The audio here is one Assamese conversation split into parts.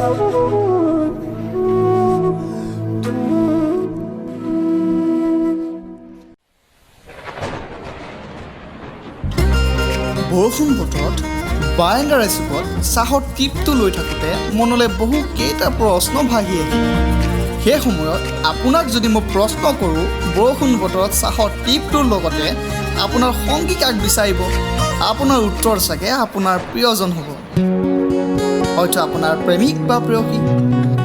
বৰষুণ বতৰত বাৰাণ্ডাৰ এচুকত চাহৰ টিপটো লৈ থাকোঁতে মনলৈ বহু কেইটা প্ৰশ্ন ভাহি আহিল। সেই সময়ত আপোনাক যদি মই প্ৰশ্ন কৰোঁ, বৰষুণ বতৰত চাহৰ টিপটোৰ লগতে আপোনাৰ সংগী কাক বিচাৰিব, আপোনাৰ উত্তৰ চাগে আপোনাৰ প্ৰিয়জন হ'ব, হয়তো আপোনাৰ প্ৰেমিক বা প্ৰেয়সী।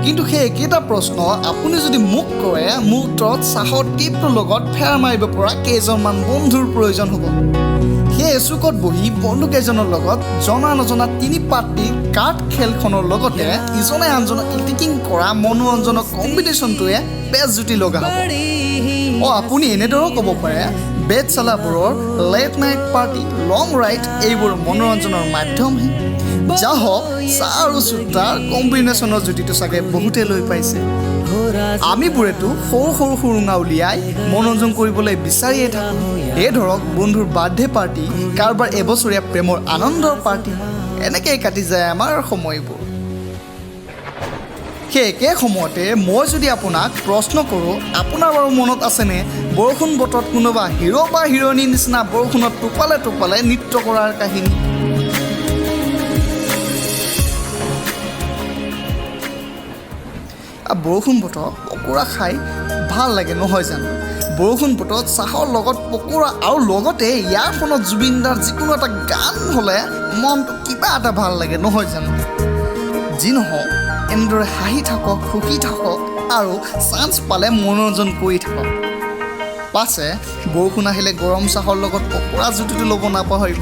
কিন্তু সেই একেটা প্ৰশ্ন আপুনি যদি মোক কৰে, মোৰ উত্তৰত চাহৰ টিপটোৰ লগত ফেৰ মাৰিব পৰা কেইজনমান বন্ধুৰ প্ৰয়োজন হ'ব। সেই এচুকত বহি বন্ধুকেইজনৰ লগত জনা নজনা তিনি পাত্তি কাৰ্ড খেলখনৰ লগতে ইজনে আনজনক ইটিকিং কৰা মনোৰঞ্জনৰ কম্বিনেশ্যনটোৱে বেছ জুতি লগা হ'ব। আপুনি এনেদৰেও ক'ব পাৰে, bat চালাবোৰৰ late night party, long ride এইবোৰ মনোৰঞ্জনৰ মাধ্যমহে। যা হওক, চাহ আৰু চুটাৰ কম্বিনেশ্যনৰ জুতিটো চাগে বহুতে লৈ পাইছে। আমিবোৰেতো সৰু সৰু সুৰুঙা উলিয়াই মনোৰঞ্জন কৰিবলৈ বিচাৰিয়ে থাকোঁ। এই ধৰক বন্ধুৰ বাৰ্থডে পাৰ্টি, কাৰোবাৰ এবছৰীয়া প্ৰেমৰ আনন্দৰ পাৰ্টি, এনেকৈয়ে কাটি যায় আমাৰ সময়বোৰ। সেই একে সময়তে মই যদি আপোনাক প্ৰশ্ন কৰোঁ, আপোনাৰ বাৰু মনত আছেনে বৰষুণ বতৰত কোনোবা হিৰ' বা হিৰ'ইনীৰ নিচিনা বৰষুণত টোপালে টোপালে নৃত্য কৰাৰ কাহিনী? বৰষুণ বতৰত পকোৰা খাই ভাল লাগে নহয় জানো? বৰষুণ বতৰত চাহৰ লগত পকোৰা আৰু লগতে ইয়াৰফোনত জুবিন দাৰ যিকোনো এটা গান হ'লে মনটো কিবা এটা ভাল লাগে নহয় জানো? যি নহওক, এনেদৰে হাঁহি থাকক, সুখী থাকক আৰু চান্স পালে মনোৰঞ্জন কৰি থাকক। পাছে বৰষুণ আহিলে গৰম চাহৰ লগত পকোৰা জুতিটো ল'ব নাপাহৰিব।